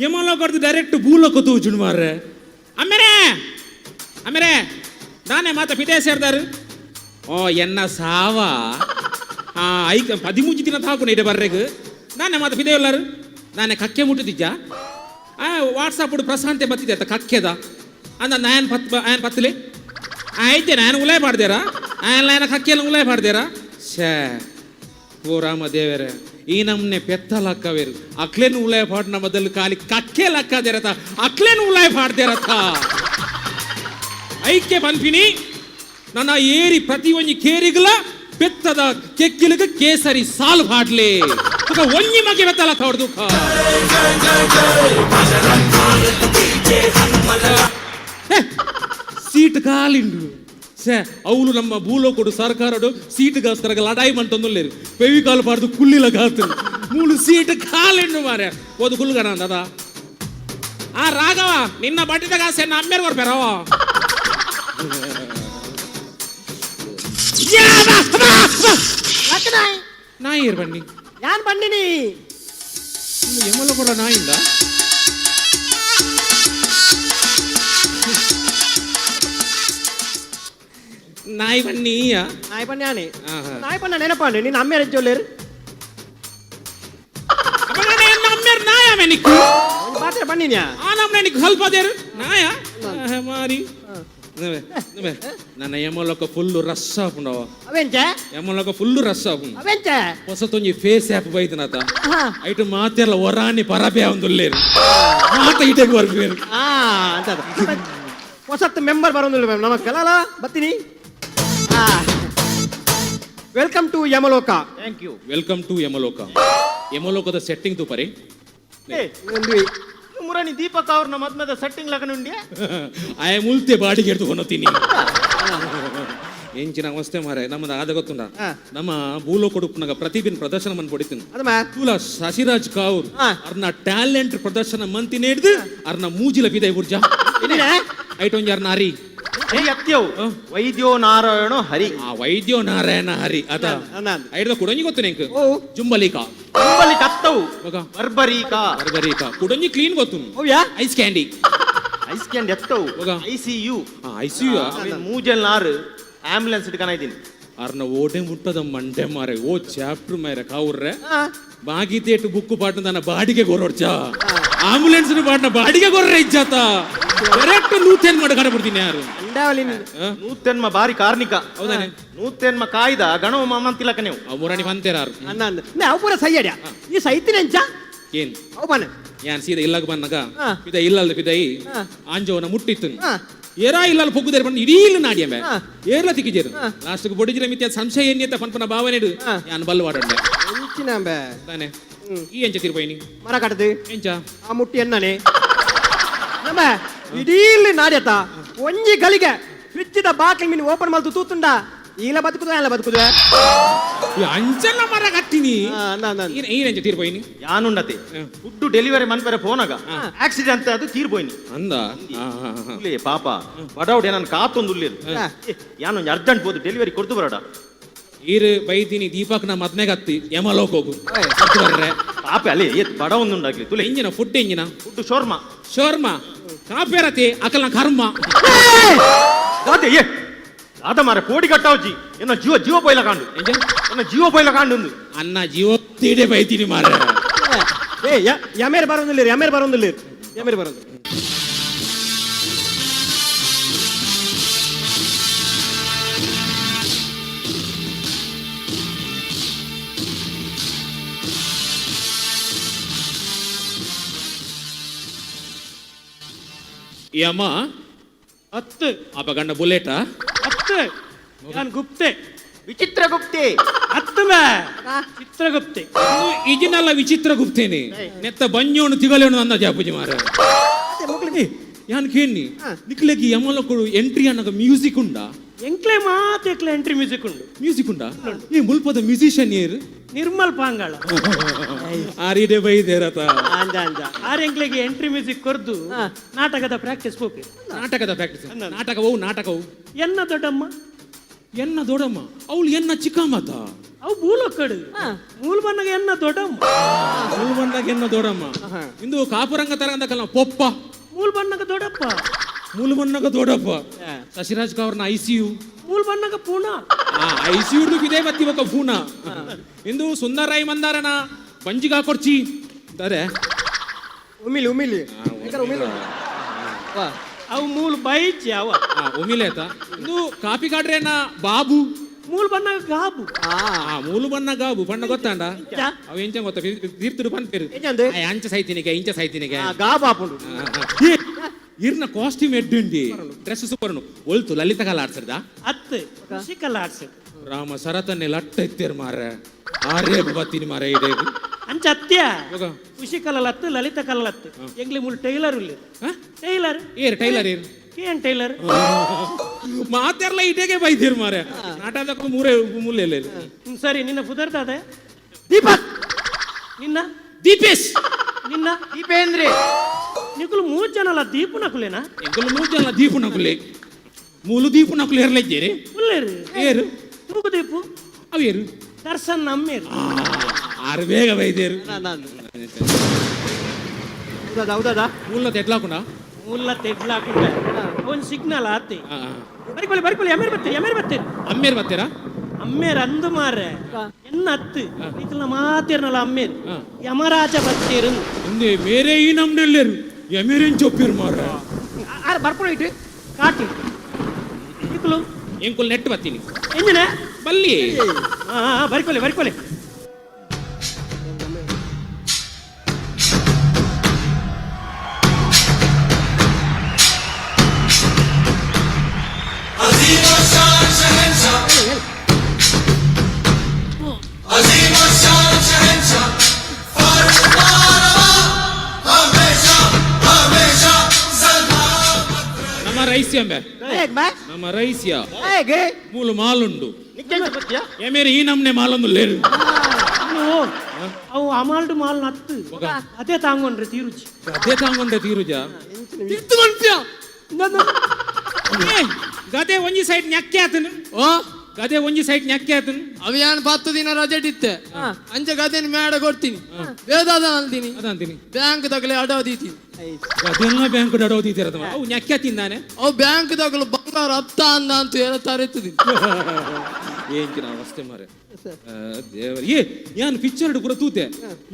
ಯಮಲೋಕಡ್ದು direct ಭೂಲೋಕ ತೂಜುಂಡು ಮಾರ್ರೆ. ಅಮ್ಮೆರೆ ಅಮ್ಮೆರೆ ದಾನೆ ಮಾತ ಪಿದೆ ಸೇರ್ದಾರು. ಓ ಎನ್ನ ಸಾವ ಆ ಐಕ 13 ದಿನ ತಾಕು ಇಡೆ ಬರ್ರೆಗ್. ನಾನೇ ಮಾತ ಪಿದೆ ಉಲ್ಲಾರು. ನಾನೇ ಕಕ್ಕೆ ಮುಟ್ಟುದಿಜ್ಜ. ಆ ವಾಟ್ಸಪ್ ಪ್ರಶಾಂತೆ ಬತ್ತಿದೆ ಅತ್ತ ಕಕ್ಕೆದ ಅಂದ ನಾಯನ್ ಪತ್ ಆಯನ್ ಪತ್ತಲೆ ಆಯ್ತೆ ನಾನು ಉಲಾಯ್ ಪಾಡ್ದೇರಾ ಆಯನ್ ಲಾಯನ ಕಕ್ಕೆಲ್ಲ ಉಲಾಯ್ ಪಾಡ್ದೇರಾ. ಶ್ಯೇ ಓ ರಾಮ ದೇವರೇ, ಈ ನಮ್ನೆ ಪೆತ್ತ ಲಕ್ಕವೇರು ಅಕ್ಲೇನು ಉಲಾಯ್ ಪಾಡ್ನ ಮೊದಲು ಖಾಲಿ ಕಕ್ಕೆ ಲಕ್ಕದೇರತ ಅಕ್ಲೇನು ಉಲಾಯ್ ಪಾಡ್ದೇರತ. ಐಕ್ಯ ಪನ್ಪಿನಿ ನನ್ನ ಏರಿ ಪ್ರತಿ ಒಂಜಿ ಕೇರಿಗಲ ಪೆತ್ತದ ಕೆಕ್ಕಿಲಗ ಕೇಸರಿ ಸಾಲ್ ಪಾಡ್ಲೆ ತುಕ ಒಂಜಿ ಮಗೆ ಬೆತ್ತಲ ತೋಡ್ದುಕ. ಸೀಟ್ ಕಾಲಿಂಡು ಸೇ ಅವಳು ನಮ್ಮ ಭೂಲೋಕಡು ಸರ್ಕಾರಡು ಸೀಟ್ಗೋಸ್ಕರ ಲಡಾಯಿ ಮಂಟೊಂದುಲ್ಲೇರು ಪೆವಿ ಕಾಲು ಪಾಡ್ದು ಕುಳ್ಳಿಲ ಗಾತು ಮೂಲು ಸೀಟ್ ಕಾಲಿಂಡು ಮಾರೆ ಓದು ಕುಳ್ಳುಗಣ ದಾದಾ. ಆ ರಾಘವ ನಿನ್ನ ಬಟ್ಟಿದ ಕಾಸೆ ಅಮ್ಮೇರು ಕೊರ್ಪೇರವ. ನಾಯಿ ಬನ್ನಿ. ಯಾನ್ ಬನ್ನಿನಿ. ಎಮ್ಮಲ ಕೂಡ ನಾಯಿಂದ ನಾಯಿ ಬನ್ನಿ. ನಾಯಿ ಬನ್ನಿ ಆನೆ. ನಾಯಿ ಬಣ್ಣ ನೆನಪಾಂಡು ನಿನ್ನ ಅಮ್ಮೇರ ಜೊಲ್ಲೇರು. ಅಮ್ಮೇರು ನಾಯ ನಿಕ್ಕು ಪಾತ್ರೆ ಬನ್ನಿನ್ಯಾ. ಆ ನಮ್ಮನೆ ನಿಕ್ಕು ಸ್ವಲ್ಪ ದೇರು ನಾಯ ಮಾರಿ. ನನ್ನ ಯಮಲೋಕ ಫುಲ್ ರಸ್ ಆಪುಂಡವ. ಅವೆಂಚ? ಯಮಲೋಕ ಫುಲ್ ರಸ್ ಆಪುಂಡು. ಅವೆಂಚ? ಹೊಸತೊಂಜಿ ಫೇಸ್ ಆ್ಯಪ್ ಬೈದನಾತ ಐಟು ಮಾತೆಲ್ಲ ಒರಾನಿ ಪರಬೆ ಒಂದುಲ್ಲೇರು ಮಾತ ಇಟೆಗೆ ಬರ್ಬೇರು. ಅಂತ ಹೊಸತ್ತು ಮೆಂಬರ್ ಬರೋದಿಲ್ಲ ಮ್ಯಾಮ್ ನಮಕ್ಕಲ್ಲ ಬತ್ತೀನಿ. Welcome to Yamaloka. Thank you. Welcome to Yamaloka. ಯಮಲೋಕದ setting ತೂಪರಿ. ಮುರಣಿ ದೀಪಕ್ ಅವ್ರನ್ನ ಮದ್ಮದ ಸೆಟ್ಟಿಂಗ್ ಲಗನ ಉಂಡ್ಯಾ. ಆಯ ಮುಲ್ತೆ ಬಾಡಿಗೆ ಎಡ್ದುಕೊಂಡು ಎಂಚಿನ ಅವಸ್ಥೆ ಮಾರೆ ನಮ್ಮದು ಆದ ಗೊತ್ತುಂಡ. ನಮ್ಮ ಭೂಲೋಕ ಉಪ್ಪುನಾಗ ಪ್ರತಿಬಿನ್ ಪ್ರದರ್ಶನ ಮನ್ ಪಡಿತೀನಿ. ಅದು ಮಾ ತುಲ ಶಶಿರಾಜ್ ಕಾವ್ರ್ ಅರ್ನ ಟ್ಯಾಲೆಂಟ್ ಪ್ರದರ್ಶನ ಮಂತಿನ ಹಿಡ್ದು ಅರ್ನ ಮೂಜಿಲ ಪಿದೈ ಬುರ್ಜ ಐಟೊಂಜಿ ಅರ್ನ ಅರಿ. ಹರಿ ಅತ್ಯವು ವೈದ್ಯೋ ನಾರಾಯಣೋ ಹರಿ. ಆ ವೈದ್ಯೋ ನಾರಾಯಣ ಹರಿ ಅದ ಐಡ್ದ ಕುಡೊಂಜಿ ಗೊತ್ತು ನೆಂಕ್ ಜುಂಬಲಿಕ. ಜುಂಬಲಿ ಕತ್ತವು ಬರ್ಬರೀಕ. ಬರ್ಬರೀಕ ಕುಡೊಂಜಿ ಕ್ಲೀನ್ ಗೊತ್ತು. Ice candy. ಐಸ್ ಕ್ಯಾಂಡಿ ಎತ್ತವು. ಐಸಿಯು. ಐಸಿಯು. ಮೂಜಲ್ ನಾರು ಆಂಬ್ಯುಲೆನ್ಸ್ ಇಟ್ಕೊಂಡಿದ್ದೀನಿ. ಅರ್ನ ಓಡೆ ಮುಟ್ಟದ ಮಂಡೆ ಮಾರೆ ಓ ಚಾಪ್ಟರ್ ಮಾರೆ ಕಾವುರ್ರೆ ಬಾಗಿತೇಟು ಬುಕ್ಕು ಪಾಟ್ನ ತನ್ನ ಬಾಡಿಗೆ ಗೊರೊಡ್ಚ ಆಂಬುಲೆನ್ಸ್ ಪಾಟ್ನ ಬಾಡಿಗೆ ಗೊರ್ರೆ ಇಜ್ಜಾತ ಕರೆಕ್ಟ್ ನೂತೇನ್ ಮಾಡ ಕಡಬಿಡ್ತೀನಿ ಯಾರು. ನೂತೆನ್ಮ ಬಾರಿ ಕಾರ್ನಿಕ. ಹೌದಾನೆ? ನೂತೆನ್ಮ ಕಾಯ್ದ ಗಣವ ಮಾಮಂತಿಲಕ ನೀವು. ಮುರಾಣಿ ಪಂತೇರಾರು. ಅವು ಪೂರ ಸೈಯಡ್ಯ ಈ ಸೈತಿನೆಂಚ. ಏನ್ ಅವು ಬನ್ನ ಯಾನ್ ಸೀದಾ ಇಲ್ಲಾಗ ಬಂದಾಗ ಪಿದ ಇಲ್ಲಲ್ಲ ಪಿದೈ ಆಂಜೋನ ಮುಟ್ಟಿತ್ತು ಏರಾ ಇಲ್ಲಲ್ಲ ಪೊಗ್ಗುದೇರು ಬಂದು ಇಡೀ ಇಲ್ಲ ನಾಡಿಯಂಬೆ ಏರ್ಲ ತಿಕ್ಕಿಜೇರು ಲಾಸ್ಟ್ ಬೊಡಿಜಿರ ಮಿತ್ಯ ಸಂಶಯ ಎನ್ನಿತ್ತ ಪನ್ಪನ ಭಾವನೆ ಯಾನ್ ಬಲ್ಲು ವಾಡಂಡೆ. ಎಂಚಿನಂಬೆ. ತಾನೆ ಈ ಎಂಚ ತಿರುಪೈನಿ ಮರ ಕಟ್ಟದು. ಎಂಚ? ಆ ಮುಟ್ಟಿ ಎನ್ನನೆ ನಮ್ಮ ಇಡೀ ಇಲ್ಲಿ ನಾಡ್ಯತ ಒಂಜಿ ಗಳಿಗೆ ಫ್ರಿಜ್ಜಿದ ಬಾಕಿಲ್ ಮೀನು ಓಪನ್ ಮಲ್ತು ತೂತುಂಡ ಈಲ ಬದುಕುದು ಅಲ್ಲ ಬದುಕುದು. ಈ ಅಂಚಲ್ಲ ಮರ ಕಟ್ಟಿನಿ. ಈನೆಂಚ ತೀರ್ಪೋಯಿನಿ? ಯಾನುಂಡತೆ ಫುಡ್ ಡೆಲಿವರಿ ಮನ್ಪೆರೆ ಫೋನಾಗ ಆಕ್ಸಿಡೆಂಟ್ ಅದು ತೀರ್ಪೋಯಿನಿ. ಅಂದ ಉಲ್ಲೇ ಪಾಪ ಬಡವಡೆ ನಾನು ಕಾತೊಂದು ಉಲ್ಲೇರು ಯಾನೊಂದು ಅರ್ಜೆಂಟ್ ಬೋದು ಡೆಲಿವರಿ ಕೊಡ್ತು ಬರೋಡ. ಈರು ಬೈದಿನಿ ದೀಪಕ್ ನ ಮದ್ನೆಗತ್ತಿ ಯಮಲೋಕ ಹೋಗು ಬರ್ರೆ. ಪಾಪ ಅಲ್ಲಿ ಏತ್ ಬಡ ಒಂದುಂಡಾಗ್ಲಿ ತುಲೆ. ಇಂಜಿನ ಫುಡ್ ಇಂಜಿನ ಫುಡ್ ಶೋರ್ಮಾ. ಶೋರ್ಮಾ ಕಾಪೇರತಿ ಅಕಲ್ನ ಕರ್ಮ. ದಾದೆ ಏ ದಾದ ಮಾರೆ ಕೋಡಿ ಕಟ್ಟಾವಜಿ ಎನ್ನ ಜೀವ ಜೀವ ಪೈಲ ಕಾಂಡು ಎನ್ನ ಜೀವ ಪೈಲ ಕಾಂಡು ಅನ್ನ ಜೀವ ತೀಡೆ ಬೈತೀನಿ ಮಾರೆ. ಏ ಯಮೇರ್ ಬರೋದಿಲ್ಲ ಯಮೇರ್ ಬರೋದಿಲ್ಲ ಯಮೇರ್ ಬರೋದು. ಯಮ ಹತ್ತು ಅಪಗಂಡ ಬುಲೆಟಾ ಹತ್ತು ನಾನು ಗುಪ್ತೆ. ವಿಚಿತ್ರ ಗುಪ್ತೆ. ಹತ್ತು ಮೇ ಚಿತ್ರಗುಪ್ತೆ. ಇಜಿನಲ್ಲ ವಿಚಿತ್ರ ಗುಪ್ತೇನೆ ನೆತ್ತ ಬಂಜೋಣು ತಿಗಲೇಣು ಅಂದ ಜಾಪುಜಿ ಮಾರ. ಯಾನ್ ಕೇಳಿ ನಿಕ್ಲೆಗಿ ಯಮಲಕ್ಕಳು ಎಂಟ್ರಿ ಅನ್ನಗ ಮ್ಯೂಸಿಕ್ ಉಂಡಾ? ಎಂಕ್ಲೆ ಮಾತು ಎಕ್ಲೆ ಎಂಟ್ರಿ ಮ್ಯೂಸಿಕ್ ಉಂಡು. ಮ್ಯೂಸಿಕ್ ಉಂಡಾ? ಈ ಮುಲ್ಪದ ಮ್ಯೂಸಿಷಿಯನ್ ಏರು? ನಿರ್ಮಲ್ ಪಾಂಗಾಳ. ಆರಿಡೆ ಬೈದೇರತ. ಅಂಜ ಅಂಜ. ಆರ್ ಎಂಕ್ಲೆಗೆ ಎಂಟ್ರಿ ಮ್ಯೂಸಿಕ್ ಕೊರ್ದು ನಾಟಕದ ಪ್ರಾಕ್ಟೀಸ್ ಪೋಪಿ. ನಾಟಕದ ಪ್ರಾಕ್ಟೀಸ್ ನಾಟಕವು ನಾಟಕವು ಎನ್ನ ದೊಡ್ಡಮ್ಮ. ಎನ್ನ ದೊಡಮ್ಮ ಅವಳು ಎನ್ನ ಚಿಕ್ಕಮ್ಮತ. ಅವು ಮೂಲೊಕ್ಕಡು ಮೂಲ ಬಣ್ಣಗ ಎನ್ನ ದೊಡ್ಡಮ್ಮ. ಮೂಲು ಬಂದಾಗ ಎನ್ನ ದೊಡಮ್ಮ. ಇಂದು ಕಾಪುರಂಗ ತರಂಗ ಕಲ್ಲ ಪೊಪ್ಪ. ಮೂಲ ಬಣ್ಣಗ ದೊಡ್ಡಪ್ಪ. ಮೂಲು ಬಣ್ಣಗ ದೊಡ್ಡಪ್ಪ. ಶಶಿರಾಜ್ ಕವರ್ನ ಐಸಿಯು. ಮೂಲ ಬಣ್ಣಗ ಪೂಣ. ಐಸಿಯು ಇದೇ ಬತ್ತಿ ಬೊಕ್ಕ ಫೂನ. ಇಂದು ಸುಂದರ ರಾಯ್ ಮಂದಾರನ ಬಂಜಿಗಾ ಕೊರ್ಚಿ ದರೆ. ಉಮಿಲಿ ಉಮಿಲಿ ಉಮಿಲಿ ವಾ. ಅವು ಮೂಲ ಬೈಚಿ ಅವ. ಉಮಿಲೆ ಆತ. ಇಂದು ಕಾಪಿ ಕಾಡ್ರೇನ ಬಾಬು. ಮೂಲ ಬಣ್ಣಗ ಗಾಬು. ಆ ಆ ಮೂಲು ಬಣ್ಣ ಗಾಬು ಬಣ್ಣ ಗೊತ್ತಾಂಡ. ಅವ ಎಂಚ ಗೊತ್ತ ತೀರ್ತುಡು ಪನ್ಪೇರು. ಎಂಚಂದು? ಆ, ಅಂಚ ಸೈತಿನಿಗೆ ಇಂಚ ಸೈತಿನಿಗೆ. ಆ, ಗಾಬು ಆಪುಂಡು. ಇರ್ನ ಕಾಸ್ಟ್ಯೂಮ್ ಎಡ್ಡುಂಡಿ ಡ್ರೆಸ್ ಸೂಪರ್ ಒಲ್ತು ಲಲಿತ ಕಲಾ ಆಡ್ಸರ್ದ. ಅತ್ತು ಖುಷಿ ಆಡ್ಸ. ರಾಮ ಸರತನ್ನೆ ಲಟ್ಟ ಎತ್ತೇರು ಮಾರ ಆರೇ ಬತ್ತೀನಿ ಮಾರ ಇದೆ. ಅಂಚ ಅತ್ಯ. ಇವಾಗ? ಖುಷಿ ಕಲಲತ್ತು ಲಲಿತ ಕಲಲತ್ತು ಎಂಗ್ಲಿ ಮೂಲ ಟೈಲರ್ ಉಲ್ಲೇರು. ಹ? ಟೈಲರ್. ಏರ್ ಟೈಲರ್ ಏರ್? ಕೆ ಎನ್ ಟೈಲರ್. ಮಾತೆರ್ಲ ಇಟೇಗೆ ಬೈದಿರ್ ಮಾರೆ ನಾಟಕಕ್ಕೂ ಮೂರೇ ಮೂಲೆ. ಸರಿ, ನಿನ್ನ ಪುದರ್ದಾದ? ದೀಪಕ್. ನಿನ್ನ? ದೀಪೇಶ್. ನಿನ್ನ? ದೀಪೇಂದ್ರಿ. ನಿಕುಲು ಮೂರು ಜನ ಅಲ್ಲ ದೀಪು ನಕುಲೇನಾ? ಎಂಕುಲು ಮೂರು ಜನ ದೀಪು ನಕುಲೆ. ಮೂಲು ದೀಪು ನಕುಲು ಏರ್ಲೆಜ್ಜೇರಿ. ಉಲ್ಲೇರು. ಏರು? ತೂಗು ದೀಪು. ಅವೇರು? ದರ್ಶನ್ ನಮ್ಮೇರು. ಆರು ಬೇಗ ಬೈದೇರು. ಹೌದಾ ಹೌದಾ? ಮೂಲ ತೆಟ್ಲಾಕುಂಡ. ಮುಲ್ಲ ತೆಡ್ಲಾಕುಂಡ ಒಂದು ಸಿಗ್ನಲ್ ಆತಿ. ಬರಿಕೊಲಿ ಬರಿಕೊಲಿ, ಎಮೇರ್ ಬರ್ತೀರಿ ಎಮೇರ್ ಬರ್ತೀರಿ. ಅಮ್ಮೇರ್ ಬರ್ತೀರಾ? ಅಮ್ಮೇರ್ ಅಂದು ಮಾರ್ರೆ ಎನ್ನ ಅತ್ತು ನಿಕಲ್ನ ಮಾತೇರ್ನಲ್ಲ ಅಮ್ಮೇರ್. ಹಾ. ಯಮರಾಜ ಬತ್ತೀರು. ಇಂದೆ ಮೇರೆ ಈ ನಮ್ನೆಲ್ಲೇರು ಎಮೇರೇನ್ ಚೊಪ್ಪಿರು ಮಾರ. ಆರ್ ಬರ್ಪುಣ ಇಟ್ಟು. ಕಾಟಿ ನಿಕುಲು. ಎಂಕುಲ್ ನೆಟ್ ಬತ್ತೀನಿ. ಎಂಜಿನ? ಬಲ್ಲಿ. ಹಾ ಬರಿಕೊಲಿ ಬರಿಕೊಲಿ. ನಮ್ಮ ರೈಸ್ಯ ಅಂಬೆ. ಹೇಗ್ ಬಾ? ನಮ್ಮ ರೈಸ್ಯ. ಹೇಗೆ? ಮೂಲು ಮಾಲುಂಡು. ನಿಕ್ಕೆಂಚ ಬತ್ತಿಯಾ? ಎಮೇರೆ ಈ ನಮ್ನೆ ಮಾಲೊಂದು ಲೇರು. ಅವು ಅವು ಅಮಾಲ್ಡು ಮಾಲ್ ನತ್ತು. ಮಗ. ಅದೇ ತಾಂಗೊಂಡ್ರೆ ತೀರುಚಿ. ಅದೇ ತಾಂಗೊಂಡೆ ತೀರುಜ. ತಿರ್ತು ಮನ್ಪ್ಯ. ಏ, ಗದೆ ಒಂಜಿ ಸೈಡ್ ನ್ಯಾಕ್ಕೆ ಆತನು. ಓ. ಗದೆ ಒಂಜಿ ಸೈಡ್ ನ್ಯಾಕ್ಕೆ ಆತನು. ಅವಿಯಾನ್ 10 ದಿನ ರಜೆ ಇತ್ತೆ. ಅಂಚೆ ಗದೆನ್ ಮೇಡ ಕೊಡ್ತೀನಿ ವೇದಾದ ಅಂತೀನಿ. ಅದಂತೀನಿ. ಬ್ಯಾಂಕ್ ತಗಲೆ ಅಡವದೀತೀನಿ. ಗದೆಲ್ಲ ಬ್ಯಾಂಕ್ ಡಡೋದಿದ್ದೀರ ಅವು ನ್ಯಾಕ್ಕೆ ತಿಂದಾನೆ. ಅವು ಬ್ಯಾಂಕ್ ತಗಲು ಬಂಗಾರ ಅಪ್ತ ಅಂದ ಅಂತ ಹೇಳ್ತಾರೆ ಇರ್ತದೆ. ಏಂಚಿನ ಅವಸ್ಥೆ ಮಾರೆ. ಆ, ದೇವರೇ. ಏ ಯಾನ್ ಪಿಕ್ಚರ್ ಪೂರ ತೂತೆ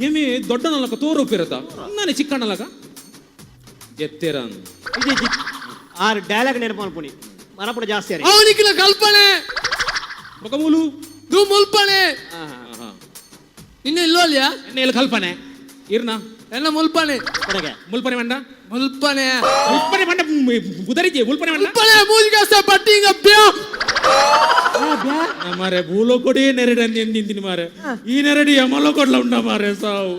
ಎಮೆ ದೊಡ್ಡ ನಲಕ ತೋರು ಉಪ್ಪಿರತ್ತ ನಾನೇ ಚಿಕ್ಕಣ್ಣಲಕ ಎತ್ತೇರ. ಇಜಿ ಇಜಿ. ಆರ್ ಡೈಲಾಗ್ ನೆನಪು ಮಲ್ಪುನಿ ಮರಪುಣ ಜಾಸ್ತಿ ಅರೆ. ಅವನಿಗಿನ ಕಲ್ಪನೆ. ಬೊಕಮೂಲು. ದು ಮುಲ್ಪಣೆ. ನಿನ್ನ ಇಲ್ಲೋಲ್ಯಾ? ಎನ್ನ ಇಲ್ಲಿ ಕಲ್ಪನೆ ಇರ್ನ. ಎನ್ನ ಮುಲ್ಪಣೆ. ಕೊಡಗೆ. ಮುಲ್ಪನೆ ಮಂಡ. ಮುಲ್ಪಣೆ. ಮುಲ್ಪನೆ ಮಂಡ ಬುದರಿಜೆ ಮುಲ್ಪನೆ ಮಂಡ. ಮುಲ್ಪಣೆ ಮೂಜಿಗಾಸ ಪಟ್ಟಿಂಗ ಬ್ಯಾ. ಮಾರೆ ಭೂಲೋ ಕೊಡಿ ನೆರಡು ಅಂದಿಂತೀನಿ ಮಾರೆ. ಈ ನೆರಡು ಯಮಲೋ ಕೊಡ್ಲ ಉಂಡ ಮಾರೆ ಸಾವು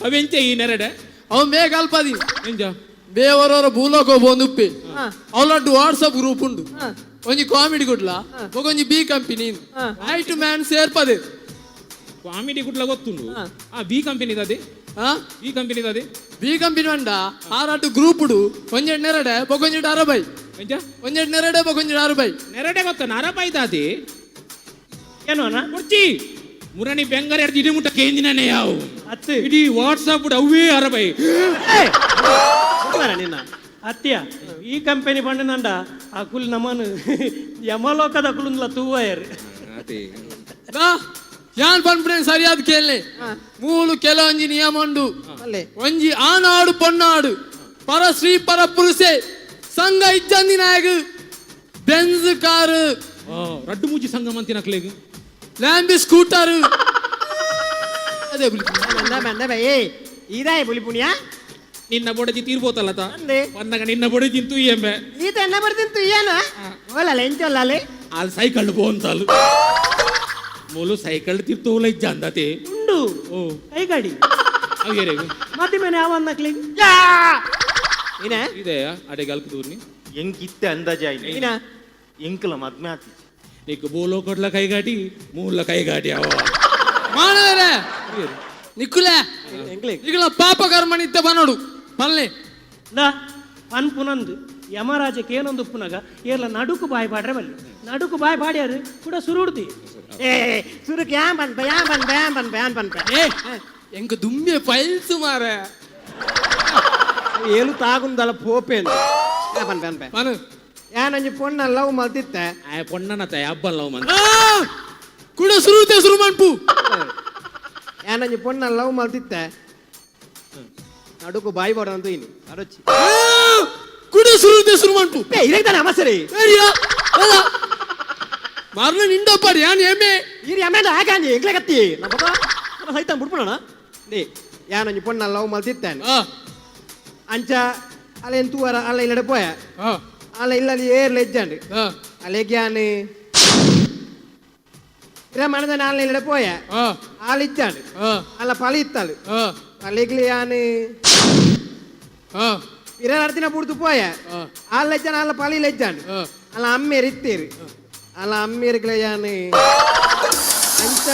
ಅವೆಂಚ ಈ ನೆರಡೆ. ಅವ್ ಮೇ ಕಲ್ಪದಿ. ಎಂಜ? ಬೇವರವರ ಭೂಲೋಕ ಬಂದುಪ್ಪೆ ಅವಲಡ್ಡು ವಾಟ್ಸಪ್ ಗ್ರೂಪ್ ಉಂಡು. ಒಂಜಿ ಕಾಮಿಡಿ ಗುಡ್ಲ ಒಂಜಿ ಬಿ ಕಂಪನಿ ರೈಟ್ ಮ್ಯಾನ್ ಸೇರ್ಪದೆ. ಕಾಮಿಡಿ ಗುಡ್ಲ ಗೊತ್ತುಂಡು. ಆ ಬಿ ಕಂಪನಿ ಅದೇ. ಹಾ. ಬಿ ಕಂಪನಿ ಅದೇ. ಬಿ ಕಂಪನಿ ಉಂಡ ಆರಾಟು ಗ್ರೂಪ್ ಉಡು ಒಂಜೆಡ್ ನೆರಡೆ ಬೊಕೊಂಜೆಡ್ ಅರಬೈ. ಎಂಜ? ಒಂಜೆಡ್ ನೆರಡೆ ಬೊಕೊಂಜೆಡ್ ಅರಬೈ. ನೆರಡೆ ಗೊತ್ತ ನರಬೈದಾದಿ. ಏನೋನ? ಕುರ್ಚಿ ಮುರಣಿ ಬೆಂಗಾರ ಎಡ್ದು ಇಡೀ ಮುಟ್ಟ ಕೇಂದಿನೇ ಯಾವು. ಅತ್ತು. ಇಡೀ ವಾಟ್ಸಾಪ್ ಅವೇ ಅರಬೈ. ನಿನ್ನ. ಅತ್ಯ ಈ ಕಂಪನಿ ಬಂಡನಂಡ ಆ ಕುಲ್ ನಮನ್ ಯಮಲೋಕದ ಕುಲುಂದ್ಲ ತೂವಯರ್. ಯಾನ್ ಪನ್ಪುನೆ ಸರಿಯಾದ ಕೇಳನೆ. ಮೂಲು ಕೆಲವೊಂಜಿ ನಿಯಮ ಉಂಡು. ಅಲ್ಲೇ. ಒಂಜಿ ಆನಾಡು ಪೊನ್ನಾಡು ಪರ ಶ್ರೀ ಪರ ಪುರುಷೆ ಸಂಘ ಇಜ್ಜಂದಿ ನಾಯಕ್ ಬೆಂಜ್ ಕಾರು. ರಡ್ಡು ಮೂಜಿ ಸಂಘ ಮಂತಿನ ಕ್ಲೇಗ್. ಲ್ಯಾಂಬಿ ಸ್ಕೂಟರ್ ಅದೇ ಬುಲಿ. ಮಂದ ಮಂದ ಏ ಇದಾಯ ಬುಲಿಪುಣಿಯಾ. ನಿನ್ನ ಬೊಡಜಿ ತೀರ್ಬೋತಲ್ಲ ತಾ. ಅಂದೆ. ಬಂದಾಗ ನಿನ್ನ ಬೊಡಜಿ ತೂ ಎಂಬೆ. ಈತ ಎನ್ನ ಬರ್ತಿಂತು ಏನ ಓಲಲ್ಲ ಎಂಚೊಲ್ಲಲೆ. ಅಲ್ಲಿ ಸೈಕಲ್ ಬೋಂತಾಲು ಮೂಲು ಸೈಕಲ್ ತಿರ್ತೋಲ ಇಜ್ಜ ಅಂದತೆ. ಉಂಡು. ಓ. ಕೈಗಾಡಿ. ಅವು ಏರೇಗು? ಮಧ್ಯೆ ಮೇಲೆ ಯಾವ ಅನ್ನಕ್ಲಿಗೆ? ಇನ. ಇದೆ ಅಡೆಗೆ ಅಲ್ಕು ದೂರ್ನಿ. ಎಂಕ್ ಇತ್ತೆ ಅಂದಾಜೆ ಆಯ್ತು. ಇನ. ಎಂಕಲ ಮದ್ಮೆ ಆತಿ. ನೀಕು ಬೋಲೋ ಕೊಡ್ಲ ಕೈಗಾಟಿ ಮೂಲ ಕೈಗಾಟಿ ಅವ. ಮಾನವರೇ ನಿಕ್ಕುಲೆ. ಎಂಕ್ಲೆ. ಈಗಲ ಪಾಪ ಕರ್ಮ ನಿತ್ಯ ಬನ್ನೋಡು ಪಲ್ಲೆ. ದಾ ಪನ್ ಪುನಂದು. ಯಮರಾಜಕ್ಕೆ ಏನೊಂದು ಉಪ್ಪುನಾಗ ಏರ್ಲ ನಡುಕು ಬಾಯಿ ಪಾಡ್ರೆ ಬಲ್ಲಿ ನಡುಕು ಬಾಯಿ ಪಾಡ್ಯಾರು ಕೂಡ ಸುರುಡ್ದಿ. ಏ ಸುರುಕ್ ಯಾನ್ ಪನ್ಪೆ ಯಾನ್ ಪನ್ಪೆ ಯಾನ್ ಪನ್ಪೆ ಯಾನ್ ಪನ್ಪೆ. ಏ ಎಂಕ ದುಮ್ಮೆ ಪೈಲ್ಸ್ ಮಾರೆ. ಏಲು ತಾಗುಂದಲ ಪೋಪೇನು ಯಾನ್ ಪನ್ಪೆ ಪನ್ಪೆ. ಪನು. ಯಾನೊಂಜಿ ಪೊಣ್ಣ ಲವ್ ಮಲ್ತಿತ್ತೆ. ಆಯ ಪೊಣ್ಣನ ತಾಯ ಅಬ್ಬನ್ ಲವ್ ಮಂತ್. ಆ! ಕುಡ ಸುರುತೆ ಸುರು ಮನ್ಪು. ಯಾನೊಂಜಿ ಪೊಣ್ಣ ಲವ್ ಮಲ್ತಿತ್ತೆ ನಡುಕು ಬಾಯಿ ಬಾಡ ಅಂತ ಇನಿ ಅರೊಚ್ಚಿ. ಆ! ಕುಡ ಸುರುತೆ ಸುರು ಮನ್ಪು. ಏ ಇರಕ್ತಾನೆ ಅಮಸರಿ. ಸರಿಯಾ ಅಲ್ಲ ಮರಣ ನಿಂಡಪ್ಪಾಡಿ ಯಾನ್ ಎಮ್ಮೆ. ಇರಿ ಅಮೇದ ಹಾಕಾಂಜಿ ಎಂಗ್ಲೆ ಕತ್ತಿ ನಮ್ಮ ನಮ್ಮ ಸೈತ ಬಿಡ್ಪಣ they ಯಾನೊಂಜಿ ಪೊಣ್ಣ ಲವ್ ಮಲ್ತಿತ್ತಾನೆ. ಆ ಅಂಚ ಅಲ್ಲ ತೂವರ ಅಲ್ಲ ಇಲ್ಲಡೆ ಪೋಯ. ಆ ಅಲ್ಲ ಇಲ್ಲಲ್ಲಿ ಏರ್ಲ ಇಜ್ಜಂಡು. ಆ ಅಲೆಗ್ ಯಾನ್ ಇರ ಮನದನ ಅಲ್ಲ ಇಲ್ಲಡೆ ಪೋಯ. ಆ ಆಲ್ ಇಜ್ಜಂಡು. ಆ ಅಲ್ಲ ಪಳಿ ಇತ್ತಾಳು. ಆ ಅಲೆಗ್ಲಿ ಯಾನ್ ಆ ಇರ ನಡ್ತಿನ ಬುಡ್ದು ಪೋಯ. ಆ ಆಲ್ ಇಜ್ಜಾನ ಅಲ್ಲ ಪಳಿ ಇಜ್ಜಂಡು. ಆ ಅಲ್ಲ ಅಮ್ಮೇರ್ ಇತ್ತೀರು ಅಲ್ಲ ಅಮ್ಮೇರ್ಗ್ಲ ಯಾನ್ ಅಂಚ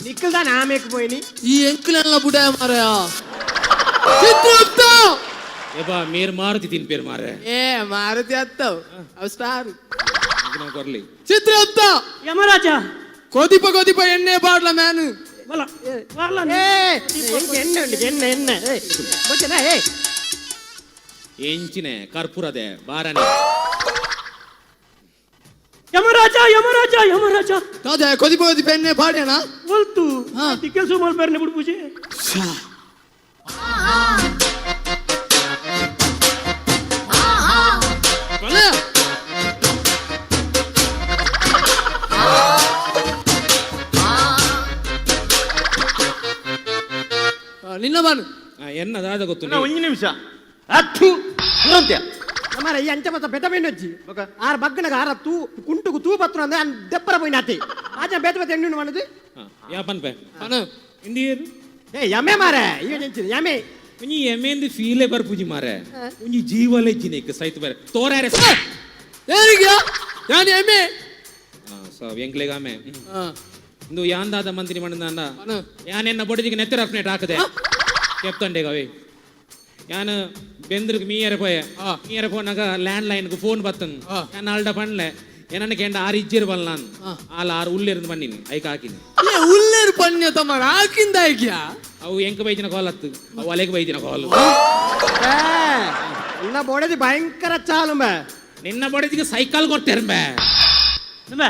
ನಿಕ್ಕಲ್ದಾನ ಆಮೇಕ್ ಪೋಯಿನಿ. ಈ ಎಂಕಲೆಲ್ಲ ಬುಡಾಯ ಮಾರಾಯ ಚಿತ್ರಗುಪ್ತ. ಏಬಾ ಮೇರ್ ಮಾರುತಿ ತಿನ್ಪೇರ್ ಮಾರೆ. ಏ ಮಾರುತಿ ಅತ್ತವ್ ಅವ್ ಸ್ಟಾರ್. ಕೊರ್ಲಿ. ಚಿತ್ರಗುಪ್ತ. ಯಮರಾಜ. ಕೊದಿಪ ಕೊದಿಪ ಎಣ್ಣೆ ಬಾಡ್ಲ ಮ್ಯಾನ್. ಬಲ ಬಲ. ಏ ಎಣ್ಣೆ ಉಂಟು ಎಣ್ಣೆ ಎಣ್ಣೆ ಏ ಬೊಚ್ಚನ ಏ. ಎಂಚಿನೆ ಕರ್ಪೂರದೆ ಬಾರನೆ. ಯಮರಾಜ ಯಮರಾಜ ಯಮರಾಜ. ದಾದಾ ಕೊದಿಪ ಕೊದಿಪ ಎಣ್ಣೆ ಬಾಡ್ಯಣ. ಒಲ್ತು. ಹಾ. ತಿಕ್ಕಲ್ ಸುಮಾರು ಪೇರ್ನೆ ಬಿಡು ಪೂಜೆ. ಬಲ. ಆ, ನಿನ್ನ ಬಾನು. ಎನ್ನ ದಾದ ಗೊತ್ತು. ಅಣ್ಣ, ಒಂಜಿ ನಿಮಿಷ ಅತ್ತು ಸುರಂತ್ಯ. ಅಮಾರ ಈ ಅಂಚ ಮತ್ತ ಬೆತ ಬೆಣ್ಣೊಜ್ಜಿ ಆರ್ ಬಗ್ಗನಗ ಆರ ತೂ ಕುಂಟುಗು ತೂ ಪತ್ರ ಅಂದ್ರೆ ಅನ್ ದೆಪ್ಪರ ಪೋಯಿನಾತಿ ಆಚೆ ಬೇತ ಬೇತ ಎಣ್ಣು ಮಾಡದು. ಯಾ ಪನ್ಪೆ. ಬಾನು. ಇಂದಿಯೇರು. ಏ ಯಮೆ ಮಾರೆ ಈಗ ನೆಂಚಿನ ಯಮೆ. ಒಂಜಿ ಎಮೇಂದು ಫೀಲೆ ಬರ್ಪುಜಿ ಮಾರೆ ಒಂಜಿ ಜೀವಲೆಜ್ಜಿನ ಸೈತ್ ಬೇರೆ ತೋರಾರೆ. ಏರಿಗ್ಯಾ ಯಾನ್ ಎಮ್ಮೆ. ಸೊ ಎಂಕ್ಲೆಗಾಮೆ. ಆ, ಇಂದು ಯಾಂದಾದ ಮಂತ್ರಿ ಮಂಡಂದ. ಬಾನು. ಯಾನ್ ಎನ್ನ ಬೊಡಜಿಗೆ ನೆತ್ತರ ಅಪ್ನೇಟ್ ಹಾಕದೆ ಕೆಪ್ತಂಡೆ ಗವಿ ಯಾನ್ ಬೆಂದ್ರಿಗೆ ಮೀಯರ ಪೋಯೆ. ಆ. ಮೀಯರ ಪೋನಾಗ ಲ್ಯಾಂಡ್ ಲೈನ್ಗೆ ಫೋನ್ ಬತ್ತನ್. ಆ. ಯಾನ್ ಆಲ್ಡ ಪಣ್ಲೆ ಏನನ್ನ ಕೇಂಡ ಆರು ಇಜ್ಜಿರ್ ಬಲ್ಲ ನಾನು. ಆ. ಆಲ ಆರು ಉಳ್ಳಿருந்து ಬನ್ನಿನಿ ಐಕ್ ಹಾಕಿನಿ. ಏ ಉಲ್ಲೇರು ಪಣ್ಯ ತಮ್ಮ ಹಾಕಿಂದ ಐಕ್ಯಾ. ಅವು ಎಂಕ ಬೈದಿನ ಕಾಲ್ ಹತ್ತು ಅವು ಅಲೆಗೆ ಬೈದಿನ ಕಾಲ್. ಏ ಇನ್ನ ಬೋಡದಿ ಭಯಂಕರ ಚಾಲು ಬೇ. ನಿನ್ನ ಬೊಡಜಿಗೆ ಸೈಕಲ್ ಕೊಡ್ತೇರ್ಬೆ. ನಮ್ಮ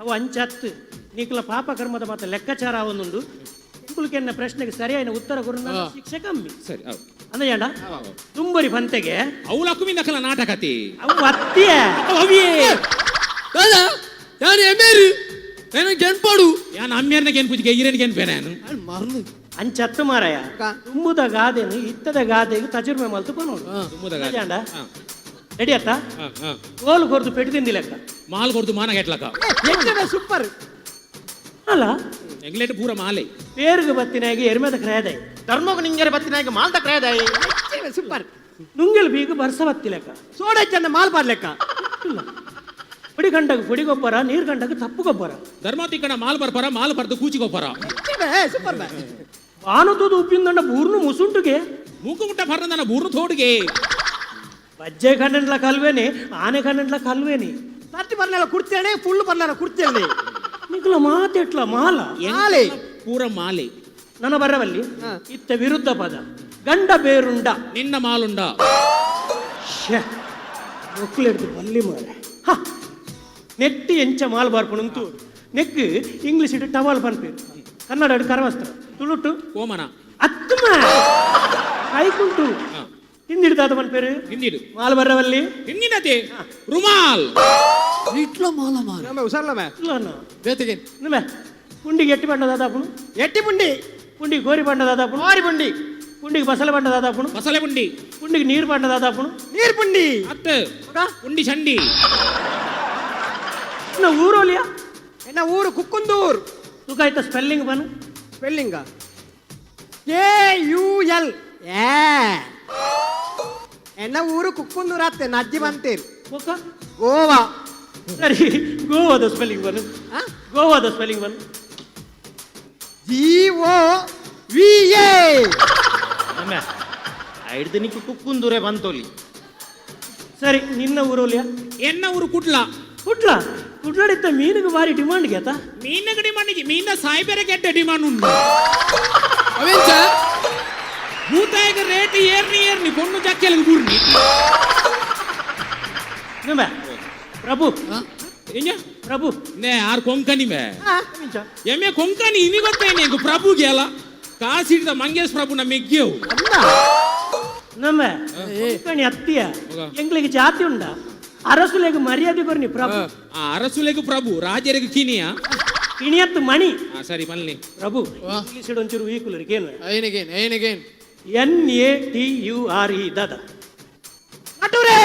ಅವು ಅಂಚತ್ತು ನೀಕಲ ಪಾಪ ಕರ್ಮದ ಮಾತ ಲೆಕ್ಕಾಚಾರ ಒಂದುಂಡು ಎಂಕುಲ್ಕೆನ್ನ ಪ್ರಶ್ನೆಗೆ ಸರಿಯಾದ ಉತ್ತರ ಕೊರು ಹಾ. ಶಿಕ್ಷೆ ಕಮ್ಮಿ. ಸರಿ ಅವು. ಅಂದ್ರೆ ಏಂಡ ತುಂಬರಿ ಪಂತೆಗೆ. ಅವು ಲಕ್ಕುಮಿಂದ ಅಕಲ ನಾಟಕತಿ. ಅವು ಅತ್ತಿಯೇ. ಅವಿಯೇ. ದಾದಾ ಯಾನ್ ಎಮ್ಮೇರು ಏನ ಗೆನ್ಪಾಡು. ಯಾನ್ ಅಮ್ಮೇರ್ನ ಗೆನ್ಪುಜಿಗೆ ಈರೇನ್ ಗೆನ್ಪೆ ನಾನು. ಮರ್ಲು. ಅಂಚತ್ತು ಮಾರಾಯ ತುಂಬುದ ಗಾದೆನು ಇತ್ತದ ಗಾದೆಗೆ ತಜುರ್ಮೆ ಮಲ್ತು ಪನೋಡು. ತುಂಬುದ ಗಾದೆ. ಅಂಡ ಹಾ. ರೆಡಿ ಅತ್ತ. ಹಾ, ಹಾ. ಗೋಲು ಕೊರ್ದು ಪೆಟ್ಟು ತಿಂದಿ ಲೆಕ್ಕ. ಮಾಲ್ ಕೊಡ್ದು ಮಾನ ಕೆಟ್ಲಕ. ಎಂಚ ಸೂಪರ್. ಅಲ್ಲ. ಎಂಗ್ಲೇಟ್ ಪೂರ ಮಾಲೆ. ಪೇರುಗು ಬತ್ತಿನಾಗಿ ಎರ್ಮೆದ ಕ್ರಯದಾಯಿ. ಧರ್ಮకు ನಿಂಗೆರೆ ಬತ್ತಿನಾಗ ಮಾಲ್ತ ಕ್ರಯದಾಯಿ. ಸೂಪರ್. ನುಂಗೆಲ್ ಬೀಗು ಬರ್ಸ ಬತ್ತಿ ಲೆಕ್ಕ. ಸೋಡ ಚಂದ ಮಾಲ್ ಪಾಡ್ಲೆಕ್ಕ. ಇಲ್ಲ ಪುಡಿ ಗಂಡಗ ಪುಡಿ ಗೊಬ್ಬರ ನೀರು ಗಂಡಗ ತಪ್ಪು ಗೊಬ್ಬರ. ಧರ್ಮತಿಕ್ಕಣ ಮಾಲ್ ಬರ್ಪರ ಮಾಲ್ ಬರ್ದು ಕೂಚಿಗೊಬ್ಬರ. ಸೂಪರ್ ಬೇ. ಬಾನುತುದು ಉಪ್ಪಿಂದಂಡ ಬೂರ್ನು ಮುಸುಂಟುಗೆ. ಮೂಕು ಮುಟ್ಟ ಬರ್ನದನ ಬೂರ್ನು ತೋಡುಗೆ. ಬಜ್ಜೆ ಖಂಡಂಡ್ಲ ಕಲ್ವೇನೆ ಆನೆ ಖಂಡಂಡ್ಲ ಕಲ್ವೇನೆ. Thirty ಬರ್ನೆಲ್ಲ ಕುಡ್ತೇನೆ full ಬರ್ನೆಲ್ಲ ಕುಡ್ತೇನೆ. ನಿಕ್ಲ ಮಾತೆಟ್ಲ ಮಾಲ. ಮಾಲೆ. ಪೂರ ಮಾಲೆ. ನನ್ನ ಬರವಲ್ಲಿ ಇತ್ತ ವಿರುದ್ಧ ಪದ ಗಂಡ ಬೇರುಂಡ. ನಿನ್ನ ಮಾಲುಂಡ. ಶ್ಯೆ ಮೊಕ್ಲೆಡ್ದು ಬಲ್ಲಿ ಮಾರೆ ಹ ನೆಟ್ಟಿ ಎಂಚ ಮಾಲ್ ಬಾರ್ಪುಣಂತು ನೆಕ್ ಇಂಗ್ಲಿಷ್ ಇಟ್ಟು ಟವಾಲ್ ಪನ್ಪೇರು ಕನ್ನಡ ಕರವಸ್ತ್ರ ತುಳುಟು ಕೋಮನ. ಅತ್ತಮ ಐಕುಂಟು. ಹಾ. ಹಿಂದಿಡ್ದಾದ ಪನ್ಪೇರು. ಹಿಂದಿಡು. ಮಾಲ್ ಬರವಲ್ಲಿ. ಹಿಂದಿನತೆ ರುಮಾಲ್. ಇಟ್ಲ ಮಾಲ ಮಾರ. ನಮ್ಮ ಹುಷಾರ್ಲ ಬೇ. ಇಲ್ಲ ಬೇತೆಗೆ. ನಿಮ್ಮೆ ಪುಂಡಿಗೆ ಎಟ್ಟಿ ಬಣ್ಣ ದಾದಾಪುಣು. ಎಟ್ಟಿ ಪುಂಡಿ. ಪುಂಡಿಗೆ ಗೋರಿ ಬಣ್ಣ ದಾದಾಪುಣು. ಮಾರಿ ಪುಂಡಿ. ಪುಂಡಿಗೆ ಬಸಳೆ ಬಣ್ಣ ದಾದಾಪುಣು. ಮಸಾಲೆ ಪುಂಡಿ. ಪುಂಡಿಗೆ ನೀರು ಬಣ್ಣ ದಾದಾಪುಣು. ನೀರ್ ಪುಂಡಿ. ಅತ್ತ ಉಂಡಿ ಚಂಡಿ. ಇನ್ನು ಊರೋಲಿಯ. ಎನ್ನ ಊರು ಕುಕ್ಕುಂದೂರ್. ತುಕಾಯ್ತ ಸ್ಪೆಲ್ಲಿಂಗ್ ಬನ್. Spelling K U L A ಎನ್ನ ಊರು ಕುಕ್ಕುಂದೂರ್ ಅತ್ತೆ ನಜ್ಜಿ ಬಂತೇರು. ಒಕ್ಕ ಗೋವಾ. ಸರಿ ಗೋವಾದ ಸ್ಪೆಲ್ಲಿಂಗ್ ಬನ್. ಆ? ಗೋವಾದ spelling bun. G O V A. ಅಮ್ಮ ಐಡ್ದು ನಿಕ್ಕು ಕುಕ್ಕುಂದೂರೆ ಬಂತೋಲಿ. ಸರಿ, ನಿನ್ನ ಊರಲ್ಲಿಯ? ಎನ್ನ ಊರು ಕುಡ್ಲ. ಕುಡ್ಲ? ಕುಡ್ಲಡಿತ್ತ ಮೀನಿಗೆ ಭಾರಿ ಡಿಮಾಂಡ್ ಗೇತ. ಮೀನಿಗೆ ಡಿಮಾಂಡ್, ಮೀನ ಸಾಯ್ಬೇರೆ ಕೆಟ್ಟ ಡಿಮಾಂಡ್ ಉಂಟು. ಅವೆಂಚ? ಭೂತಾಯಿಗೆ ರೇಟ್ ಏರ್ನಿ ಏರ್ನಿ ಪೊಣ್ಣು ಜಕ್ಕೆಲಗೆ ಬೂರ್ನಿ. ನಿಮ್ಮ ಪ್ರಭು. ಎಂಜ? ಪ್ರಭು. ನೇ ಆರ್ ಕೊಂಕಣಿ ಮೇ. ಎಮ್ಮೆ ಕೊಂಕಣಿ ಇನಿ ಗೊತ್ತೇನೆ ಪ್ರಭುಗೆ ಅಲ್ಲ ಕಾಸಿಡಿದ ಮಂಗೇಶ್ ಪ್ರಭು ನಮ್ಮ ಮೆಗ್ಗೆವು. ನಮ್ಮ ಕೊಂಕಣಿ ಅತ್ತಿಯ. ಮಗ. ಎಂಗ್ಲಿಗೆ ಜಾತಿ ಉಂಡ ಅರಸುಲೆಗೆ ಮರ್ಯಾದೆ ಕೊರ್ನಿ ಪ್ರಭು. ಆ ಅರಸುಲೆಗು ಪ್ರಭು, ರಾಜರಿಗೆ ಕಿನಿಯ. ಕಿಣಿಯತ್ತು ಮಣಿ. ಆ ಸರಿ ಮಲ್ನಿ. ಪ್ರಭು, ಇಂಗ್ಲಿಷ್ ಒಂಚೂರು ವೀಕುಲರಿಗೆ ಏನು? ಐನಗೇನ್ ಐನಗೇನ್. N A T U R E Dada? ನಟುರೇ.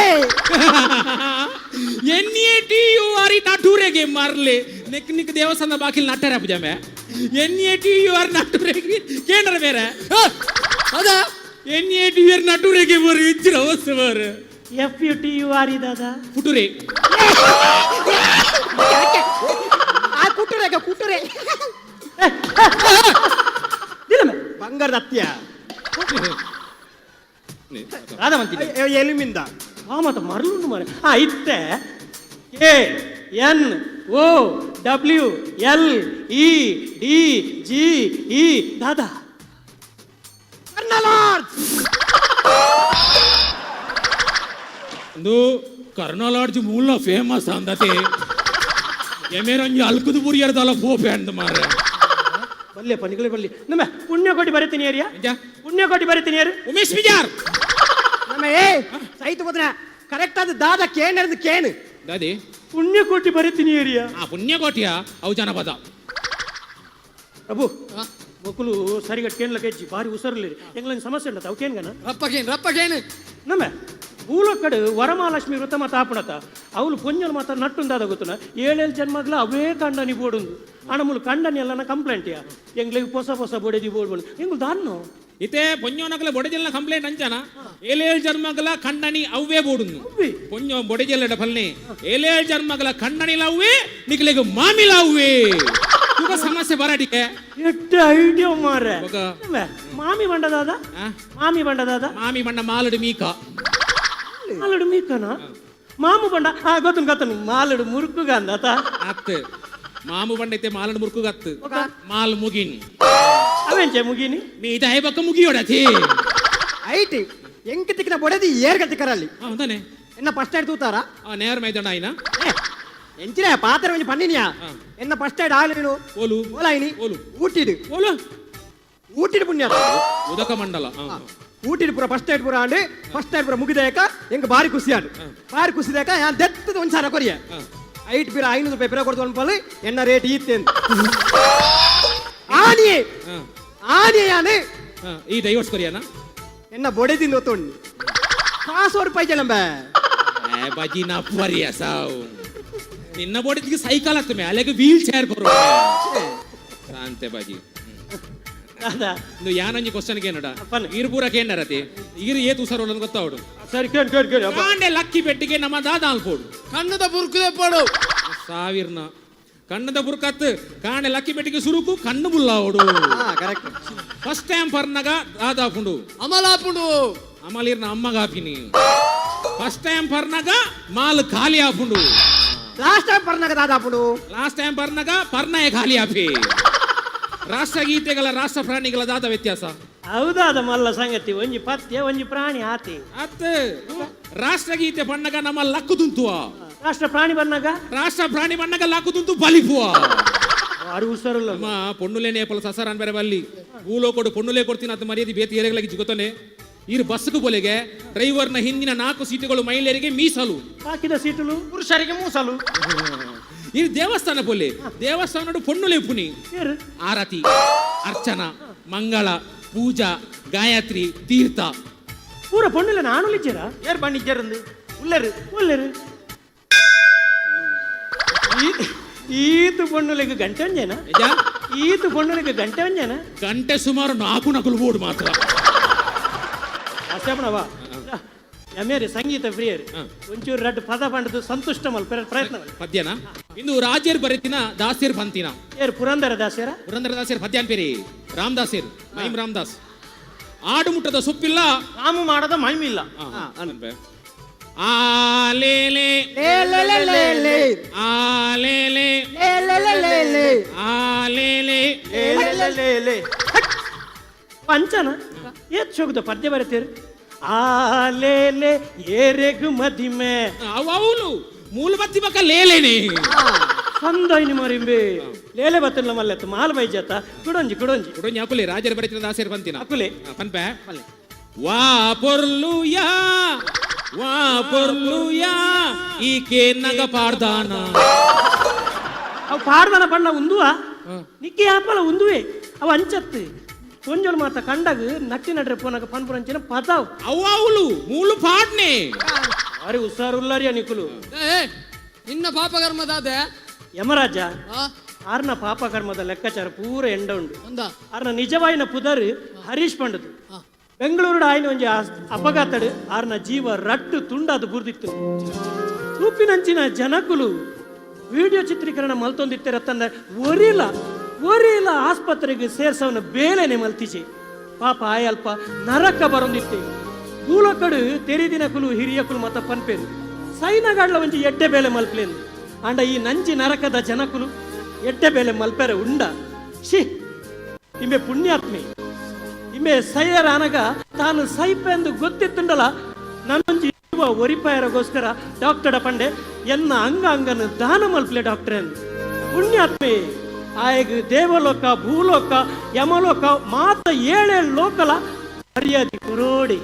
N A T U R E ನಟೂರೆಗೆ ಮಾರ್ಲೆ neck Nick ದೇವಸ್ಥಾನ ಬಾಕಿಲ್ ನಟ್ಟರೆ ಅಪ್ಪಜಾಮೆ N A T U R ನಟೂರೆಗೆ ಕೇಂದ್ರ ಬೇರೆ. ಅದ. N A T U R ನಟೂರೆಗೆ ಬರು ಇಜ್ಜಿರ ಅವಸ್ಥೆ ಬಾರು. F U T U R E ದಾದಾ? ಪುಟುರೆ. ಆ ಕುಟ್ಟುರೆ ಕುಟ್ಟುರೆ. ದಿಲಮೆ. ಬಂಗಾರದ ಅತ್ಯ. ರಾಧವಂತಿ. ಎಲಿಮಿಂದ. ಆ ಮತ್ತ ಮರಳುಂಡು ಮಾರೆ. ಆ ಇತ್ತೆ K N O W L E D G E Dada? ಕರ್ನಲಾರ್ಜ್. ಒಂದು ಕರ್ನಾಲಾಡ್ಜ್ ಮೂಲ ಫೇಮಸ್ ಅಂದತೆ ಎಮೇರಂಜಿ ಅಲ್ಕುದು ಬುರಿಯರ್ದಲ್ಲ ಪೋಪೆ ಅಂದ ಮಾರೆ. ಬಲ್ಲೆ ಪನಿಗಳು ಬಲ್ಲಿ. ನಮ್ಮ ಪುಣ್ಯಕೋಟಿ ಬರೀತೀನಿ ಏರಿಯಾ. ಎಂಜ? ಪುಣ್ಯಕೋಟಿ ಬರೀತೀನಿ ಏರು. ಉಮೇಶ್ ಬಿಜಾರ್. ನಮ್ಮ ಏ ಸೈತು ಹೋದ್ರೆ ಕರೆಕ್ಟ್ ಅದು ದಾದ ಕೇನ್ ಹಿಡಿದು ಕೇನ್. ದಾದಿ. ಪುಣ್ಯಕೋಟಿ ಬರೀತೀನಿ ಏರಿಯಾ. ಆ ಪುಣ್ಯಕೋಟಿಯ ಅವು ಜನಪದ. ಪ್ರಭು, ಮಕ್ಕಳು ಸರಿಗಟ್ ಕೇನ್ಲ ಕೆಜ್ಜಿ ಭಾರಿ ಉಸರ್ಲಿರಿ. ಎಂಗ್ಲನ್ ಸಮಸ್ಯೆ ಉಂಟು ಅವು ಕೇನ್ಗನ. ರಪ್ಪಗೇನ್ ರಪ್ಪಗೇನ್. ನಮ್ಮ ಮೂಲಕಡು ವರಮಹಾಲಕ್ಷ್ಮಿ ವೃತ ಮಾತ ಆಪಣತ ಅವಳು ಪೊಂಜಲ್ ಮಾತ ನಟ್ಟುಂದಾದ ಗೊತ್ತುನ ಏಳೇಳು ಜನ್ಮಗ್ಲ ಅವೇ ಕಂಡನಿ ಬೋಡುಂದು ಅಣ ಮೂಲು ಕಂಡನಿ ಎಲ್ಲ ಕಂಪ್ಲೇಂಟ್ ಯಾ ಎಂಗ್ಲಿಗೆ ಪೊಸ ಪೊಸ ಬೋಡೆದಿ ಬೋಡ್ ಬೋಡು ಎಂಗ್ಲು ದಾನ್ನು. ಇತ್ತೆ ಪೊಂಜೋನಕಲ ಬೊಡೆಜಲ್ನ ಕಂಪ್ಲೇಂಟ್ ಅಂಚನ ಏಳೇಳು ಜನ್ಮಗಳ ಖಂಡನಿ ಅವ್ವೇ ಬೋಡುಂದು. ಅವ್ವೇ. ಪೊಂಜೋ ಬೊಡೆಜಲ್ಲಡ ಫಲ್ನೆ ಏಳೇಳು ಜನ್ಮಗಳ ಖಂಡನಿ ಲವ್ವೇ ನಿಕ್ಲೆಗ್ ಮಾಮಿ ಲವ್ವೇ ಇವಾಗ ಸಮಸ್ಯೆ ಬರಾಡಿಕೆ. ಎಟ್ಟು ಐಡಿಯಾ ಮಾರ್ರೆ. ಬೊಕ? ನಮ್ಮ ಮಾಮಿ ಬಂಡದಾದ. ಆ? ಮಾಮಿ ಬಂಡದಾದ. ಮಾಮಿ ಬಣ್ಣ ಮಾಲಡು ಮೀಕ. ಮಾಲಡು ಮೀಕನ ಮಾಮು ಬಂಡ. ಆ ಗೊತ್ತನು ಗೊತ್ತನು, ಮಾಲಡು ಮುರುಕುಗ ಅಂದಾತ. ಅತ್ ಮಾಮು ಬಂಡೈತೆ ಮಾಲಡು ಮುರುಕುಗತ್ತು ಮಾಲ್ ಮುಗಿನ್. ಅವೆಂಚೆ ಮುಗಿನಿ? ಮೀದ ಬಕ್ಕ ಮುಗಿಯೋಡತಿ. IT ಎಂಕ್ ತಿಕ್ಕಿನ ಬೊಡೆದಿ ಏರ್ ಗತಿಕರಲ್ಲಿ. ಹೌದಾನೆ. ಎನ್ನ ಫಸ್ಟ್ ಏಡ್ ತೂತಾರ? ಆ ನೇರ ಮೈದಾನ ಆಯ್ನ. ಎಂಚಿನ ಪಾತ್ರ ಒಂಜಿ ಪನ್ನಿನಿಯಾ. ಎನ್ನ ಫಸ್ಟ್ ಏಡ್ ಆಲೇನು? ಓಲು? ಓಲಾಯಿನಿ. ಓಲು. ಊಟಿಡು. ಓಲು. ಊಟಿಡು ಪುಣ್ಯ. ಉದಕ ಮಂಡಲ ಆ. ಊಟಿಡು ಪೂರ ಫಸ್ಟ್ ಏಡ್ ಪೂರ ಆಂಡ್ ಫಸ್ಟ್ ಏಡ್ ಪೂರ ಮುಗಿದಾಕ ಎಂಕ್ ಬಾರಿ ಖುಷಿ ಆಂಡ್. ಬಾರಿ ಖುಷಿ ದಾಕ ಯಾನ್ ದೆತ್ತದ ಒಂದ್ ಸಾರ ಕೊರಿಯ. ಐಟ್ ಪಿರ 500 ರೂಪಾಯಿ ಪಿರ ಕೊಡ್ತು ಅನ್ಪಲ್ ಎನ್ನ ರೇಟ್ ಈತ್ತೇನು ಆನಿಯೇ. ಆನಿಯೇ ಯಾನೆ. ಆ, ಈ ಡೈವರ್ಸ್ ಕೊರಿಯಾನ. ಎನ್ನ ಬೊಡೆದಿಂದ ಒತ್ತೊಂಡು ಕಾಸು ರೂಪಾಯಿ ಜಲಂಬ. ಏ ಬಜಿ ನಪ್ಪರಿಯ ಸಾವು ನಿನ್ನ ಬಾಡಿಗೆ ಸೈಕಲ್ ಹತ್ತಮೆ ಅಲ್ಲಿಗೆ ವೀಲ್ ಚೇರ್ ಕೊರು ಶಾಂತೆ ಬಾಜಿ. ದಾದಾ? ಇಂದು ಯಾನೊಂಜಿ ಕ್ವಶನ್ ಕೇನಡ. ಪನ್ನೆ. ಈರು ಪೂರ ಕೇಂಡರತಿ ಈರು ಏತ್ ಉಸಾರೋಳನ್ನು ಗೊತ್ತಾವಡು. ಸರಿ, ಕೇಳು ಕೇಳು ಕೇಳು ಅಬ್ಬಾ. ಕಾಂಡೆ ಲಕ್ಕಿ ಪೆಟ್ಟಿಗೆ ನಮ್ಮ ದಾದ ಅಲ್ಪೋಡು. ಕಣ್ಣದ ಬುರ್ಕುದೆ ಪೋಡು. ಸಾವಿರ್ನ ಕಣ್ಣದ ಬುರ್ಕತ್ ಕಾಂಡೆ ಲಕ್ಕಿ ಪೆಟ್ಟಿಗೆ ಸುರುಕು ಕಣ್ಣು ಬುಲ್ಲಾವಡು. ಹಾ ಕರೆಕ್ಟ್. ಫಸ್ಟ್ ಟೈಮ್ ಪರ್ನಗ ದಾದಾಪುಂಡು. ಅಮಲಾಪುಂಡು. ಅಮಲಿರ್ನ ಅಮ್ಮಗಾಪಿನಿ. ಫಸ್ಟ್ ಟೈಮ್ ಪರ್ನಗ ಮಾಲ್ ಖಾಲಿ ಆಪುಂಡು. ಲಾಸ್ಟ್ ಟೈಮ್ ಪರ್ನಾಗ ದಾದಾಪುಡು. ಲಾಸ್ಟ್ ಟೈಮ್ ಪರ್ನಗ ಪರ್ನಯ ಖಾಲಿ ಆಪಿ. ರಾಷ್ಟ್ರಗೀತೆಗಳ ರಾಷ್ಟ್ರ ಪ್ರಾಣಿಗಳ ದಾದ ವ್ಯತ್ಯಾಸ? ಹೌದಾದ ಮಲ್ಲ ಸಂಗತಿ. ಒಂಜಿ ಪತ್ಯ ಒಂಜಿ ಪ್ರಾಣಿ ಆತಿ. ಅತ್ ರಾಷ್ಟ್ರಗೀತೆ ಬಣ್ಣಗ ನಮ್ಮ ಲಕ್ಕು ತುಂತುವ. ರಾಷ್ಟ್ರ ಪ್ರಾಣಿ ಬಂದಾಗ? ರಾಷ್ಟ್ರ ಪ್ರಾಣಿ ಬಣ್ಣಗ ಲಕ್ಕು ತುಂತು ಬಲಿಪುವ. ಭಾರಿ ಹುಷಾರಲ್ಲ. ನಮ್ಮ ಪೊಣ್ಣುಲೇನೆ ಪಲ ಸಸರ ಅನ್ಬೇರೆ ಬಲ್ಲಿ ಹೂಲೋ ಕೊಡು ಪೊಣ್ಣುಲೇ ಕೊಡ್ತೀನಿ ಅಂತ ಮರ್ಯಾದೆ ಬೇತಿ ಏರೆಗಳಿಗೆ ಜಿಗೊತ್ತಾನೆ. ಇರು ಬಸ್ಗೆ ಬೋಲೆಗೆ ಡ್ರೈವರ್ನ ಹಿಂದಿನ 4 ಸೀಟುಗಳು ಮಹಿಳೆಯರಿಗೆ ಮೀಸಲು. ಹಾಕಿದ ಸೀಟುಲು ಪುರುಷರಿಗೆ ಮೂಸಲು. ಇರು ದೇವಸ್ಥಾನ ಪೊಲೆ ದೇವಸ್ಥಾನ ಪೊಣ್ಣುಲೆ ಪುನಿ. ಏರು? ಆರತಿ, ಅರ್ಚನಾ, ಮಂಗಳ, ಪೂಜಾ, ಗಾಯತ್ರಿ, ತೀರ್ಥ. ಪೂರ ಪೊಣ್ಣುಲೆ ನಾನುಲಿಜ್ಜರ. ಏರ್ ಬಣ್ಣಿಜ್ಜರಂದು ಉಲ್ಲರು. ಒಲ್ಲೆರು ಈತು ಪೊಣ್ಣುಲೆಗ್ ಗಂಟೆ ಒಂಜೇನ? ನಿಜ? ಈತು ಪೊಣ್ಣುಲೆಗ್ ಗಂಟೆ ಒಂಜೇನ? ಗಂಟೆ ಸುಮಾರು 4 ನಕಲು ಬೋರ್ಡ್ ಮಾತ್ರ. ಅಷ್ಟೇಪಣವಾ ಎಮೇರಿ ಸಂಗೀತ ಪ್ರಿಯರು. ಒಂಚೂರು ರಡ್ಡು ಪದ ಪಂಡದು ಸಂತುಷ್ಟ ಮಲ್ ಪ್ರಯತ್ನ ಮಲ್. ಪದ್ಯನಾ? ಇಂದು ರಾಜೇರ್ ಬರೆತಿನ ದಾಸೇರ್ ಬಂತಿನ. ಏರ್ ಪುರಂದರ ದಾಸರ. ಪುರಂದರ ದಾಸೇರ್ ಪದ್ಯಾನ್ ಪೇರಿ ರಾಮದಾಸೇರ್ ಮೈಮ್ ರಾಮದಾಸ್ ಆಡು ಮುಟ್ಟದ ಸೊಪ್ಪಿಲ್ಲ. ರಾಮು ಮಾಡದ ಮೈಮಿಲ್ಲ. ಆ, ಆ ಲೇ ಲೇ. ಲೇ ಲೇ ಲೇ ಲೇ ಲೇ. ಆ ಲೇ ಲೇ. ಲೇ ಲೇ ಲೇ ಲೇ ಲೇ. ಆ ಲೇ ಲೇ. ಲೇ ಲೇ ಲೇ ಲೇ. ಪಂಚನ ಏತ್ ಸೊಗದ ಪದ್ಯ ಬರೆತೇರು ಆ ಲೇ ಲೇ ಏರೆಗು ಮದಿಮೆ. ಅವು ಅವಳು ಮೂಲ ಬತ್ತಿ ಬಕ್ಕ ಲೇಲೇನೆ. ಸಂದೈನಿ ಮರಿಂಬೆ ಲೇಲೆ ಬತ್ತಲ್ಲ ಮಲ್ಲೆತ್ತು ಮಾಲ್ ಬೈಜತ್ತ ಕುಡೊಂಜಿ ಕುಡೊಂಜಿ. ಕುಡೊಂಜಿ ಅಕುಲೆ ರಾಜರ ಬರೆತಿನ ದಾಸೇರ್ ಬಂತಿನ. ಅಕುಲೆ. ಪನ್ಪೆ ವಾ ಪೊರ್ಲು ಯಾ ವಾ ಪೊರ್ಲು ಯಾ ಈಕೆ ನಗ ಪಾಡ್ದಾನ. ಅವು ಪಾಡ್ದನ ಬಣ್ಣ ಉಂದುವ ನಿಕ್ಕಿ ಆಪಲ ಉಂದುವೆ ಅವು ಅಂಚತ್ತು ಒಂಜೊಲು ಮಾತ ಕಂಡಗ ನಟ್ಟಿ ನಡ್ರೆ ಪೋನಗ ಪನ್ಪುರಂಚಿನ ಪದಾವ್. ಅವು ಅವಳು ಮೂಲು ಪಾಡ್ನೆ. ಅರೆ ಹುಷಾರುಲ್ಲಾರಿಯ ನಿಕುಲು. ಏ ನಿನ್ನ ಪಾಪಕರ್ಮ ದಾದೆ? ಯಮರಾಜ. ಆ. ಆರ್ನ ಪಾಪಕರ್ಮದ ಲೆಕ್ಕಾಚಾರ ಪೂರ ಎಂಡ ಉಂಡು. ಒಂದ. ಆರ್ನ ನಿಜವಾಯಿನ ಪುದರ್ ಹರೀಶ್ ಪಂಡದು. ಆ. ಬೆಂಗಳೂರು ಆಯ್ನ ಒಂಜಿ ಅಪಘಾತಡು ಆರ್ನ ಜೀವ ರಟ್ಟು ತುಂಡಾದ ಬುರ್ದಿತ್ತು. ತೂಪಿನಂಚಿನ ಜನಕುಲು ವಿಡಿಯೋ ಚಿತ್ರೀಕರಣ ಮಲ್ತೊಂದಿತ್ತರ ತಂದ ಒರಿಲ ಒರಿಲ ಆಸ್ಪತ್ರೆಗೆ ಸೇರ್ಸವನ ಬೇಲೆನೆ ಮಲ್ತಿಜೆ. ಪಾಪ ಆಯಲ್ಪ ನರಕ ಬರೊಂದಿತ್ತೆ. ಮೂಲಕಡು ತೆರಿದಿನ ಕುಲು ಹಿರಿಯಕುಲು ಮತ ಪನ್ಪೇನು ಸೈನಗಾಡ್ಲ ಒಂಜಿ ಎಡ್ಡೆ ಬೇಲೆ ಮಲ್ಪ್ಲೇನು ಅಂಡ ಈ ನಂಜಿ ನರಕದ ಜನಕುಲು ಎಡ್ಡೆ ಬೇಲೆ ಮಲ್ಪೆರೆ ಉಂಡ. She ಇಂಬೆ ಪುಣ್ಯಾತ್ಮೆ ಇಂಬೆ ಸೈಯರಾನಗ ತಾನು ಸೈಪೆಂದು ಗೊತ್ತಿತ್ತುಂಡಲ ನನ್ನೊಂಜಿ ಜೀವ ಒರಿಪಾಯರಗೋಸ್ಕರ ಡಾಕ್ಟರ್ ಪಂಡೆ ಎನ್ನ ಅಂಗ ಅಂಗನು ದಾನ ಮಲ್ಪ್ಲೆ ಡಾಕ್ಟರ್ ಎಂದು. ಪುಣ್ಯಾತ್ಮೆ ಆಯಗ್ ದೇವಲೋಕ ಭೂಲೋಕ ಯಮಲೋಕ ಮಾತ ಏಳೇಳು ಲೋಕಲ ಮರ್ಯಾದೆ ಕೊರೋಡಿ.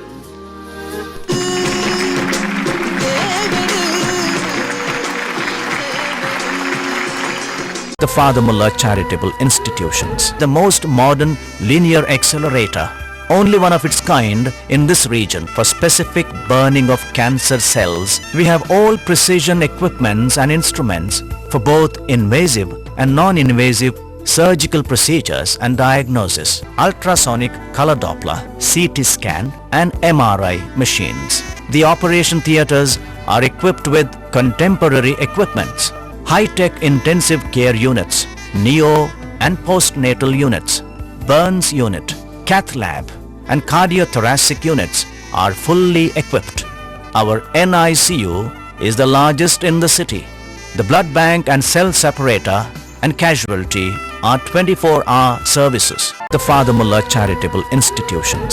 The Father Muller Charitable Institutions, the most modern linear accelerator, only one of its kind in this region for specific burning of cancer cells. We have all precision equipments and instruments for both invasive and non-invasive surgical procedures and diagnosis, ultrasonic color Doppler, CT scan and MRI machines. The operation theatres are equipped with contemporary equipments, high-tech intensive care units, neo and postnatal units, burns unit, cath lab and cardiothoracic units are fully equipped. Our NICU is the largest in the city. The blood bank and cell separator and casualty are 24-hour services. The Father Muller Charitable Institutions.